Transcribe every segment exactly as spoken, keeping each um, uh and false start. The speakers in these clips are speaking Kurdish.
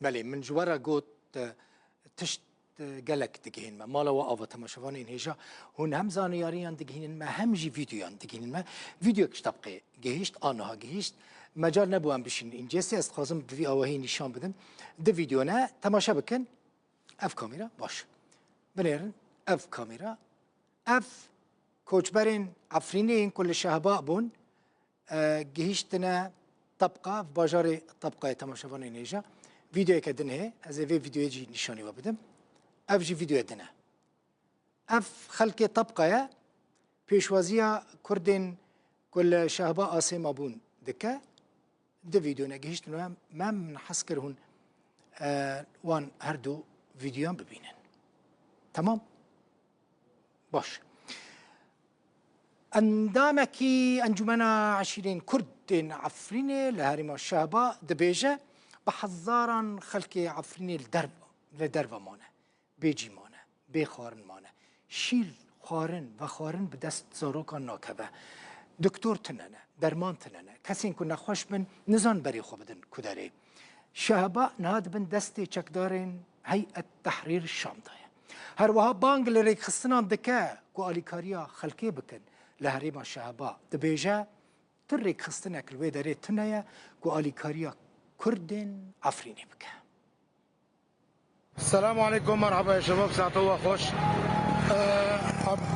Belê, min ji we re got, e, tişt, e, gelek digihîn me. Mala we ava, temaşevanên hêja, hûn hem zaniyariyan digihînin me, hem jî vîdeoyan digihînin me. Vîdeoyek ji Tebqê gihîşt, a niha gihîşt. Mecal nebû em bişînin încê, ez dixwazim bi vî awahî nîşan bidim. Di vîdeo ne, temaşe bikin. Ev kamera, baş. Binêrin, ev kamera. Ev koçberên Efrînê yên ku li Şehba bûn, e, gihîştine Tebqa, ev bajarê Tebqayê, temaşevanên hêja. Vîdeoyeke din heye, ez ê vê vîdeoyê jî nîşanî we bidim. Ev jî vîdeoya din e. Ev xelkê Tebqa ye, pêşwaziya Kurdên ku li Şehba asê mabûn dike. Di vîdeoyê gihîştin we, me, min hez kir hûn, e, wan her du vîdeoyan bibînin. Temam? Baş. Endamekî Encûmena Eşîrên Kurd ên Efrînê li herêma Şehba dibêje, bi hezaran xelkê Efrînê li derv-, li derve mane, bê cî mane, bê xwarin mane. Şîr, xwarin, vexwarin bi dest zarokan nakeve. Doktor tune ne, derman tune ne. Kesên ku nexweş bin, nizan berê xwe bidin ku derê. Şehba niha di bin destê çekdarên Heyet Tehrîr Şam de ye. Her wiha bang li rêkxistinan dike ku alîkariya xelkê bikin li herêma Şehba. Dibêje, tu rêkxistinek li wê derê tune ye ku alîkariya Kurdên Efrînê bike. Selamu aleykum, merhaba ya şebab, saete we xweş. Ee,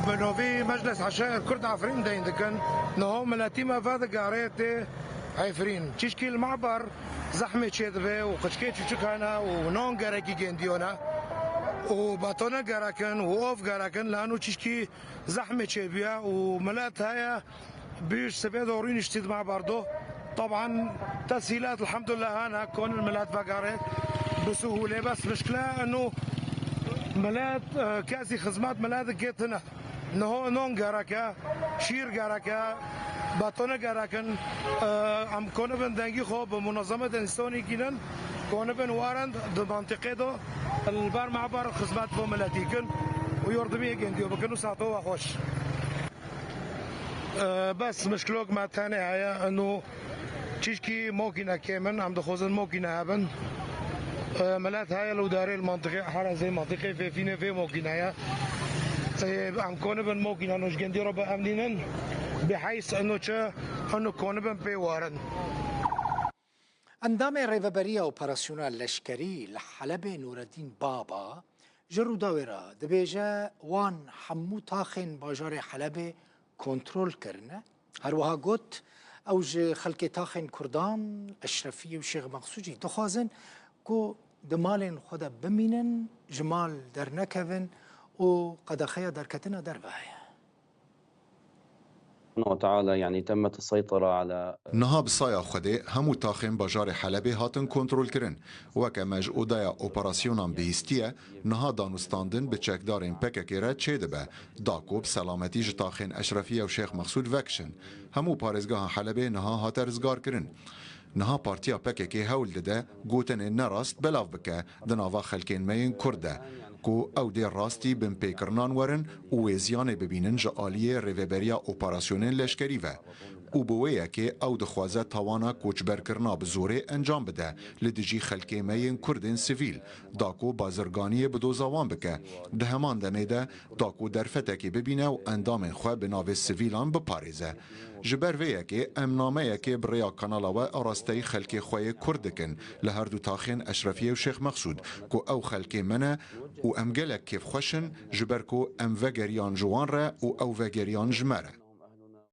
bi novî Meclis Eşair Kurd Efrîn deyn dikin. Niho miletî me vedigare tê Efrîn. Çişkî li Me'ber zehmê çêdibe û qiçkê çûçik hene û non gerekî gendiyo ne. Û betone gerekin û ov gerekin, lano çişkî zehmê çêbûye û milet heye. Bîr sibê dorî niştî di me berdo. Taban tesîlat elhamdulillah hene, konin milet vegare bi suhûlê, bes mişkile eno milet, e, kesî xizmet milet dike tine. Niho non gereke, şîr gereke, betone gerekin. E, em konibin dengî xwe bi munezemetên însanî gînin, konibin warin di mantiqê de li ber me ber xizmet bo miletî kin û yordimiyê gendiyo bikin û sato we xweş. E, bes mişkilok me tenê heye, eno çişkî mokîne kêm in, em dixwazin mokîne hebin. E, milet heye li darê li mantiqê, herezê mantiqê fêfînê fê mokîne ye. E, em konibin mokîne eno ji gendî re biemnînin. Bi heys eno çi, eno konibin pê warin. Endamê Rêveberiya Operasyona Leşkerî li Helebê Nureddîn Baba ji Rûdawê re dibêje, wan hemû taxên bajarê Helebê kontrol kirine. Her wiha got, ew ji xelkê taxên Kurdan, Eşrefiyê û Şêx Meqsûd jî dixwazin ku di malên xwe de bimînin, ji mal dernekevin û qedexeya derketina derve heye. سبحانه وتعالى، يعني، تمت السيطرة على Niha bi saya Xwedê hemû taxên bajarê Helebê hatin kontrolkirin. Weke me ji odaya operasyonan bihîstiye, niha danûstandin bi çekdarên P K K re çêdibe, da ku bi selametî ji taxên Eşrefiye û Şêx Meqsûd vekişin. Hemû parêzgeha Helebê niha hate rizgarkirin. Niha partiya P K K hewl dide gotinên nerast belav bike di nava xelkên me yên Kurd de, ku ew dê rastî binpêkirinan werin û wê ziyanê bibînin ji aliyê rêveberiya operasyonên leşkerî ve. Û bi wê yekê ew dixwaze tawana koçberkirina bi zorê encam bide li dijî xelkê me yên Kurd ên sivîl, da ku bazirganiyê bi doza wan bike. Di heman demê de, da ku derfetekê bibîne û endamên xwe bi navê sivîlan biparêze. Ji ber vê yekê em nameyekê bi rêya kanala we arasteyî xelkê xwe yê Kurd dikin li her du taxên Eşrefiye û Şêx Meqsûd, ku ew xelkê me ne û em gelek kêfxweş in, ji ber ku em vegeriyan ji wan re û ew vegeriyan ji me re.